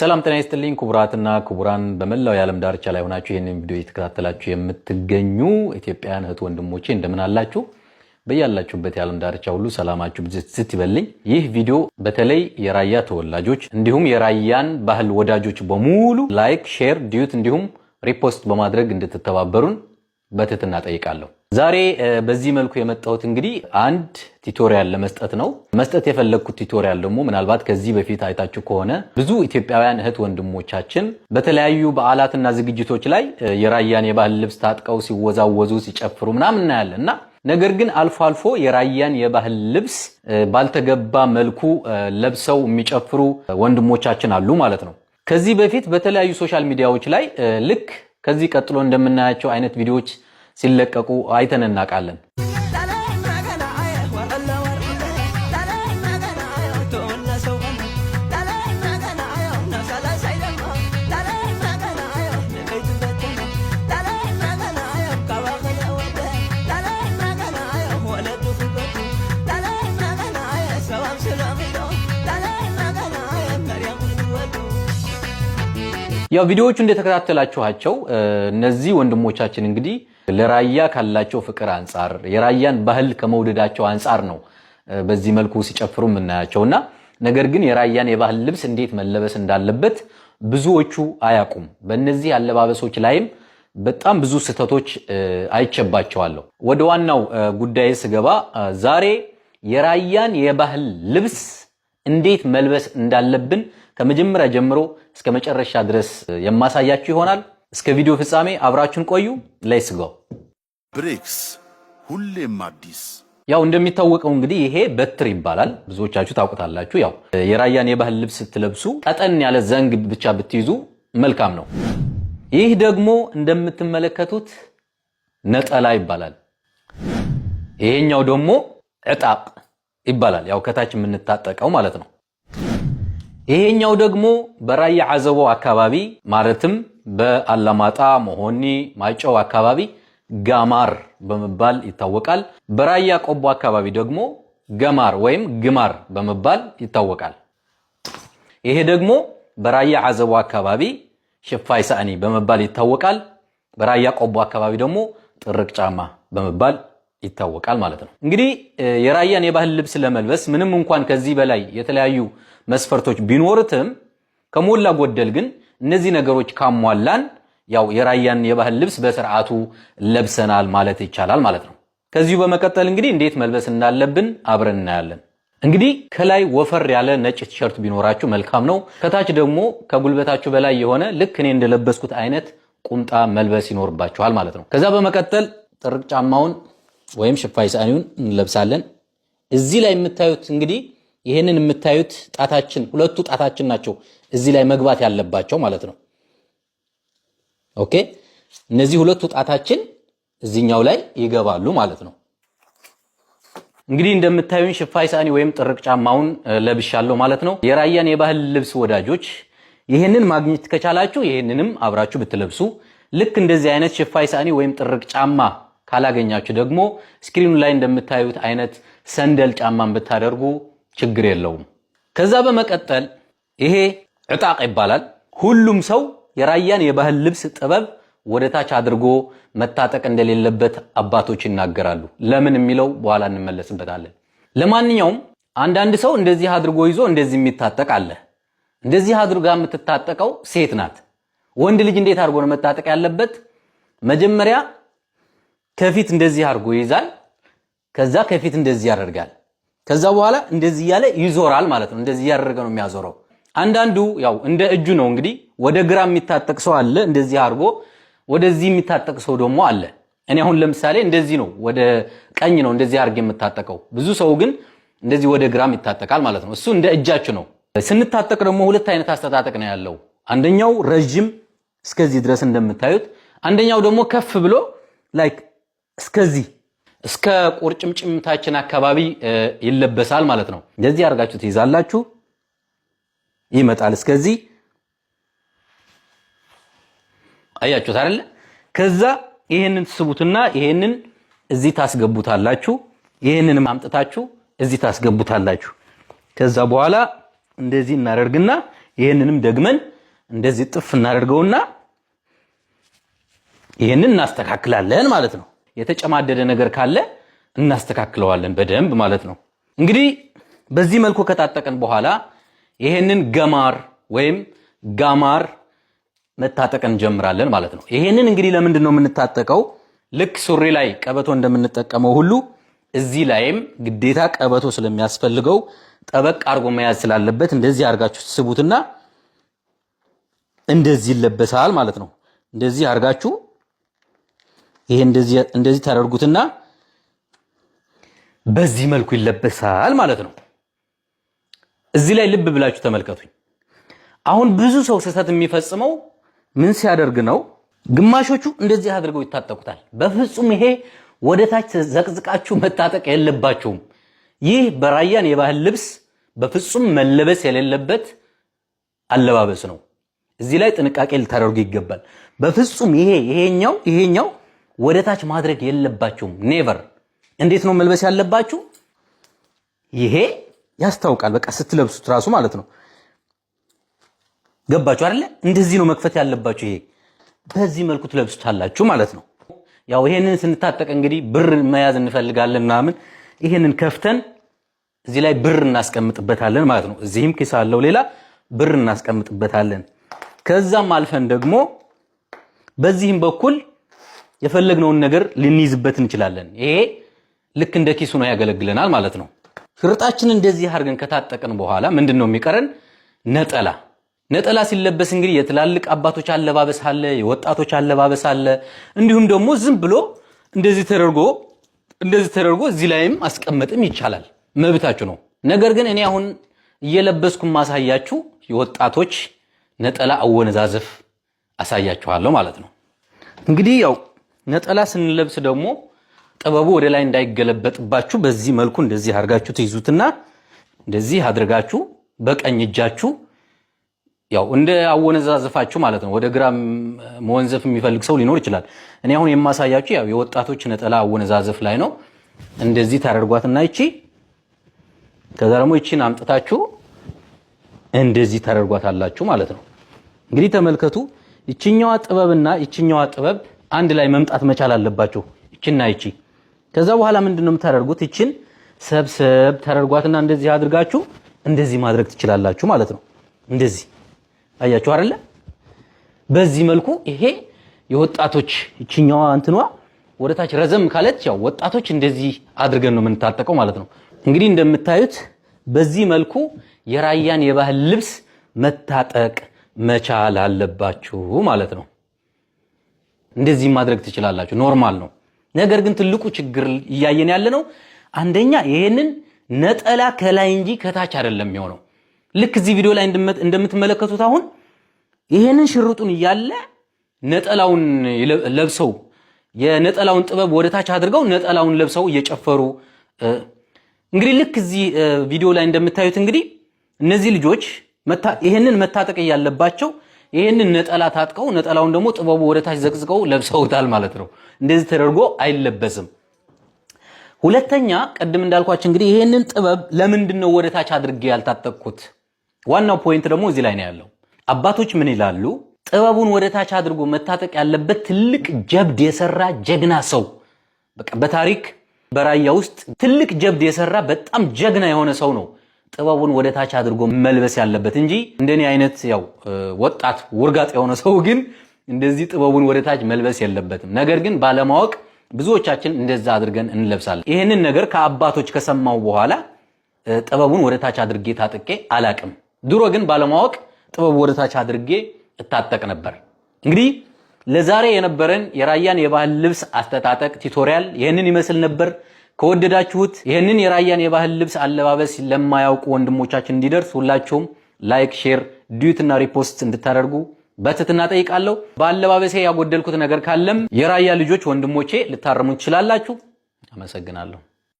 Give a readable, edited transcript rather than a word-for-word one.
ሰላም ጤና ይስጥልኝ ክቡራትና ክቡራን፣ በመላው የዓለም ዳርቻ ላይ ሆናችሁ ይህንን ቪዲዮ እየተከታተላችሁ የምትገኙ ኢትዮጵያውያን እህት ወንድሞቼ እንደምን አላችሁ? በያላችሁበት የዓለም ዳርቻ ሁሉ ሰላማችሁ ብዝት ይበልኝ። ይህ ቪዲዮ በተለይ የራያ ተወላጆች እንዲሁም የራያን ባህል ወዳጆች በሙሉ like፣ share፣ duet እንዲሁም repost በማድረግ እንድትተባበሩን በትህትና ጠይቃለሁ። ዛሬ በዚህ መልኩ የመጣሁት እንግዲህ አንድ tutorial ለመስጠት ነው። መስጠት የፈለግኩት tutorial ደግሞ ምናልባት ከዚህ በፊት አይታችሁ ከሆነ ብዙ ኢትዮጵያውያን እህት ወንድሞቻችን በተለያዩ በዓላትና ዝግጅቶች ላይ የራያን የባህል ልብስ ታጥቀው ሲወዛወዙ፣ ሲጨፍሩ ምናምን እናያለን እና ነገር ግን አልፎ አልፎ የራያን የባህል ልብስ ባልተገባ መልኩ ለብሰው የሚጨፍሩ ወንድሞቻችን አሉ ማለት ነው። ከዚህ በፊት በተለያዩ social media ዎች ላይ ልክ ከዚህ ቀጥሎ እንደምናያቸው አይነት ቪዲዮዎች ሲለቀቁ አይተን እናውቃለን። ያው ቪዲዮዎቹ እንደተከታተላችኋቸው እነዚህ ወንድሞቻችን እንግዲህ ለራያ ካላቸው ፍቅር አንጻር የራያን ባህል ከመውደዳቸው አንጻር ነው በዚህ መልኩ ሲጨፍሩ የምናያቸው እና ነገር ግን የራያን የባህል ልብስ እንዴት መለበስ እንዳለበት ብዙዎቹ አያውቁም። በእነዚህ አለባበሶች ላይም በጣም ብዙ ስህተቶች አይቼባቸዋለሁ። ወደ ዋናው ጉዳይ ስገባ ዛሬ የራያን የባህል ልብስ እንዴት መልበስ እንዳለብን ከመጀመሪያ ጀምሮ እስከ መጨረሻ ድረስ የማሳያችሁ ይሆናል። እስከ ቪዲዮ ፍጻሜ አብራችሁን ቆዩ። Let's go። ብሬክስ ሁሌም አዲስ። ያው እንደሚታወቀው እንግዲህ ይሄ በትር ይባላል። ብዙዎቻችሁ ታውቁታላችሁ። ያው የራያን የባህል ልብስ ስትለብሱ ቀጠን ያለ ዘንግ ብቻ ብትይዙ መልካም ነው። ይህ ደግሞ እንደምትመለከቱት ነጠላ ይባላል። ይሄኛው ደግሞ ዕጣቅ ይባላል። ያው ከታች የምንታጠቀው ማለት ነው። ይሄኛው ደግሞ በራያ አዘቦ አካባቢ ማለትም በአላማጣ፣ መሆኒ፣ ማይጨው አካባቢ ጋማር በመባል ይታወቃል። በራያ ቆቦ አካባቢ ደግሞ ገማር ወይም ግማር በመባል ይታወቃል። ይሄ ደግሞ በራያ አዘቦ አካባቢ ሽፋይ ሳእኒ በመባል ይታወቃል። በራያ ቆቦ አካባቢ ደግሞ ጥርቅ ጫማ በመባል ይታወቃል ማለት ነው። እንግዲህ የራያን የባህል ልብስ ለመልበስ ምንም እንኳን ከዚህ በላይ የተለያዩ መስፈርቶች ቢኖሩትም ከሞላ ጎደል ግን እነዚህ ነገሮች ካሟላን ያው የራያን የባህል ልብስ በስርዓቱ ለብሰናል ማለት ይቻላል ማለት ነው። ከዚሁ በመቀጠል እንግዲህ እንዴት መልበስ እንዳለብን አብረን እናያለን። እንግዲህ ከላይ ወፈር ያለ ነጭ ቲሸርት ቢኖራችሁ መልካም ነው። ከታች ደግሞ ከጉልበታችሁ በላይ የሆነ ልክ እኔ እንደለበስኩት አይነት ቁምጣ መልበስ ይኖርባችኋል ማለት ነው። ከዛ በመቀጠል ጥርቅ ጫማውን ወይም ሽፋይ ሳኒውን እንለብሳለን። እዚህ ላይ የምታዩት እንግዲህ ይህንን የምታዩት ጣታችን ሁለቱ ጣታችን ናቸው እዚህ ላይ መግባት ያለባቸው ማለት ነው። Okay፣ እነዚህ ሁለቱ ጣታችን እዚህኛው ላይ ይገባሉ ማለት ነው። እንግዲህ እንደምታዩን ሽፋይ ሳኒ ወይም ጥርቅ ጫማውን ለብሻለሁ ማለት ነው። የራያን የባህል ልብስ ወዳጆች ይህንን ማግኘት ከቻላችሁ ይህንንም አብራችሁ ብትለብሱ፣ ልክ እንደዚህ አይነት ሽፋይ ሳኒ ወይም ጥርቅ ጫማ ካላገኛችሁ ደግሞ screen ኑ ላይ እንደምታዩት አይነት ሰንደል ጫማን ብታደርጉ ችግር የለውም። ከዛ በመቀጠል ይሄ ዕጣቅ ይባላል። ሁሉም ሰው የራያን የባህል ልብስ ጥበብ ወደ ታች አድርጎ መታጠቅ እንደሌለበት አባቶች ይናገራሉ። ለምን የሚለው በኋላ እንመለስበታለን። ለማንኛውም አንዳንድ ሰው እንደዚህ አድርጎ ይዞ እንደዚህ የሚታጠቅ አለ። እንደዚህ አድርጋ የምትታጠቀው ሴት ናት። ወንድ ልጅ እንዴት አድርጎ ነው መታጠቅ ያለበት? መጀመሪያ ከፊት እንደዚህ አድርጎ ይይዛል። ከዛ ከፊት እንደዚህ ያደርጋል። ከዛ በኋላ እንደዚህ እያለ ይዞራል ማለት ነው። እንደዚህ እያደረገ ነው የሚያዞረው። አንዳንዱ ያው እንደ እጁ ነው እንግዲህ፣ ወደ ግራ የሚታጠቅ ሰው አለ እንደዚህ አድርጎ፣ ወደዚህ የሚታጠቅ ሰው ደግሞ አለ። እኔ አሁን ለምሳሌ እንደዚህ ነው፣ ወደ ቀኝ ነው እንደዚህ አድርጌ የምታጠቀው። ብዙ ሰው ግን እንደዚህ ወደ ግራም ይታጠቃል ማለት ነው። እሱ እንደ እጃችሁ ነው። ስንታጠቅ ደግሞ ሁለት አይነት አስተጣጠቅ ነው ያለው። አንደኛው ረዥም እስከዚህ ድረስ እንደምታዩት፣ አንደኛው ደግሞ ከፍ ብሎ like እስከዚህ እስከ ቁርጭምጭምታችን አካባቢ ይለበሳል ማለት ነው። እንደዚህ አድርጋችሁ ትይዛላችሁ። ይመጣል እስከዚህ፣ አያችሁት አይደለ? ከዛ ይሄንን ትስቡትና ይሄንን እዚህ ታስገቡታላችሁ። ይሄንንም አምጥታችሁ እዚህ ታስገቡታላችሁ። ከዛ በኋላ እንደዚህ እናደርግና ይህንንም ደግመን እንደዚህ ጥፍ እናደርገውና ይህንን እናስተካክላለን ማለት ነው። የተጨማደደ ነገር ካለ እናስተካክለዋለን በደንብ ማለት ነው። እንግዲህ በዚህ መልኩ ከታጠቅን በኋላ ይሄንን ገማር ወይም ጋማር መታጠቅ እንጀምራለን ማለት ነው። ይሄንን እንግዲህ ለምንድን ነው የምንታጠቀው? ልክ ሱሪ ላይ ቀበቶ እንደምንጠቀመው ሁሉ እዚህ ላይም ግዴታ ቀበቶ ስለሚያስፈልገው ጠበቅ አድርጎ መያዝ ስላለበት እንደዚህ አድርጋችሁ ስቡትና እንደዚህ ይለበሳል ማለት ነው። እንደዚህ አድርጋችሁ ይሄ እንደዚህ እንደዚህ ታደርጉትና በዚህ መልኩ ይለበሳል ማለት ነው። እዚህ ላይ ልብ ብላችሁ ተመልከቱኝ። አሁን ብዙ ሰው ስህተት የሚፈጽመው ምን ሲያደርግ ነው? ግማሾቹ እንደዚህ አድርገው ይታጠቁታል። በፍጹም ይሄ ወደ ታች ዘቅዝቃችሁ መታጠቅ የለባችሁም። ይህ በራያን የባህል ልብስ በፍጹም መለበስ የሌለበት አለባበስ ነው። እዚህ ላይ ጥንቃቄ ልታደርጉ ይገባል። በፍጹም ይሄ ይሄኛው ወደ ታች ማድረግ የለባችሁም። Never። እንዴት ነው መልበስ ያለባችሁ? ይሄ ያስታውቃል። በቃ ስትለብሱት ራሱ ማለት ነው። ገባችሁ አይደለ? እንደዚህ ነው መክፈት ያለባችሁ። ይሄ በዚህ መልኩ ትለብሱታላችሁ ማለት ነው። ያው ይሄንን ስንታጠቅ እንግዲህ ብር መያዝ እንፈልጋለን ምናምን፣ ይሄንን ከፍተን እዚህ ላይ ብር እናስቀምጥበታለን ማለት ነው። እዚህም ኪስ አለው ሌላ ብር እናስቀምጥበታለን። ከዛም አልፈን ደግሞ በዚህም በኩል የፈለግነውን ነገር ልንይዝበት እንችላለን። ይሄ ልክ እንደ ኪሱ ነው ያገለግለናል ማለት ነው። ሽርጣችንን እንደዚህ አድርገን ከታጠቅን በኋላ ምንድን ነው የሚቀረን? ነጠላ። ነጠላ ሲለበስ እንግዲህ የትላልቅ አባቶች አለባበስ አለ፣ የወጣቶች አለባበስ አለ። እንዲሁም ደግሞ ዝም ብሎ እንደዚህ ተደርጎ እንደዚህ ተደርጎ እዚህ ላይም ማስቀመጥም ይቻላል፣ መብታችሁ ነው። ነገር ግን እኔ አሁን እየለበስኩ ማሳያችሁ የወጣቶች ነጠላ አወነዛዘፍ አሳያችኋለሁ ማለት ነው። እንግዲህ ያው ነጠላ ስንለብስ ደግሞ ጥበቡ ወደ ላይ እንዳይገለበጥባችሁ በዚህ መልኩ እንደዚህ አድርጋችሁ ትይዙትና እንደዚህ አድርጋችሁ በቀኝ እጃችሁ ያው እንደ አወነዛዘፋችሁ ማለት ነው። ወደ ግራ መወንዘፍ የሚፈልግ ሰው ሊኖር ይችላል። እኔ አሁን የማሳያችሁ ያው የወጣቶች ነጠላ አወነዛዘፍ ላይ ነው። እንደዚህ ታደርጓትና ይቺ ከዛ ደግሞ ይቺን አምጥታችሁ እንደዚህ ታደርጓታላችሁ ማለት ነው። እንግዲህ ተመልከቱ፣ ይችኛዋ ጥበብና ይችኛዋ ጥበብ አንድ ላይ መምጣት መቻል አለባቸው። ይችና ይቺ። ከዛ በኋላ ምንድነው የምታደርጉት? ይችን ሰብሰብ ታደርጓትና እንደዚህ አድርጋችሁ እንደዚህ ማድረግ ትችላላችሁ ማለት ነው። እንደዚህ አያችሁ አይደለ? በዚህ መልኩ ይሄ የወጣቶች ይችኛዋ እንትኗ ወደ ታች ረዘም ካለች ያው ወጣቶች እንደዚህ አድርገን ነው የምንታጠቀው ማለት ነው። እንግዲህ እንደምታዩት በዚህ መልኩ የራያን የባህል ልብስ መታጠቅ መቻል አለባችሁ ማለት ነው። እንደዚህ ማድረግ ትችላላችሁ፣ normal ነው። ነገር ግን ትልቁ ችግር እያየን ያለ ነው፣ አንደኛ ይሄንን ነጠላ ከላይ እንጂ ከታች አይደለም የሚሆነው። ልክ እዚህ ቪዲዮ ላይ እንደምትመለከቱት አሁን ይሄንን ሽርጡን እያለ ነጠላውን ለብሰው የነጠላውን ጥበብ ወደ ታች አድርገው ነጠላውን ለብሰው እየጨፈሩ እንግዲህ ልክ እዚህ ቪዲዮ ላይ እንደምታዩት እንግዲህ እነዚህ ልጆች ይሄንን መታጠቅ እያለባቸው ይሄንን ነጠላ ታጥቀው ነጠላውን ደግሞ ጥበቡ ወደ ታች ዘቅዝቀው ለብሰውታል ማለት ነው። እንደዚህ ተደርጎ አይለበስም። ሁለተኛ ቅድም እንዳልኳችሁ እንግዲህ ይሄንን ጥበብ ለምንድን ነው ወደ ታች አድርጌ ያልታጠቅኩት? ዋናው point ደግሞ እዚህ ላይ ነው ያለው። አባቶች ምን ይላሉ? ጥበቡን ወደ ታች አድርጎ መታጠቅ ያለበት ትልቅ ጀብድ የሰራ ጀግና ሰው፣ በቃ በታሪክ በራያ ውስጥ ትልቅ ጀብድ የሰራ በጣም ጀግና የሆነ ሰው ነው ጥበቡን ወደ ታች አድርጎ መልበስ ያለበት እንጂ እንደኔ አይነት ያው ወጣት ውርጋጥ የሆነ ሰው ግን እንደዚህ ጥበቡን ወደ ታች መልበስ የለበትም። ነገር ግን ባለማወቅ ብዙዎቻችን እንደዛ አድርገን እንለብሳለን። ይህንን ነገር ከአባቶች ከሰማው በኋላ ጥበቡን ወደ ታች አድርጌ ታጥቄ አላቅም። ድሮ ግን ባለማወቅ ጥበቡ ወደ ታች አድርጌ እታጠቅ ነበር። እንግዲህ ለዛሬ የነበረን የራያን የባህል ልብስ አስተጣጠቅ tutorial ይህንን ይመስል ነበር። ከወደዳችሁት ይህንን የራያን የባህል ልብስ አለባበስ ለማያውቁ ወንድሞቻችን እንዲደርስ ሁላችሁም like፣ share፣ duet እና repost እንድታደርጉ በትህትና ጠይቃለሁ። በአለባበሴ ያጎደልኩት ነገር ካለም የራያ ልጆች ወንድሞቼ ልታረሙ ትችላላችሁ። አመሰግናለሁ።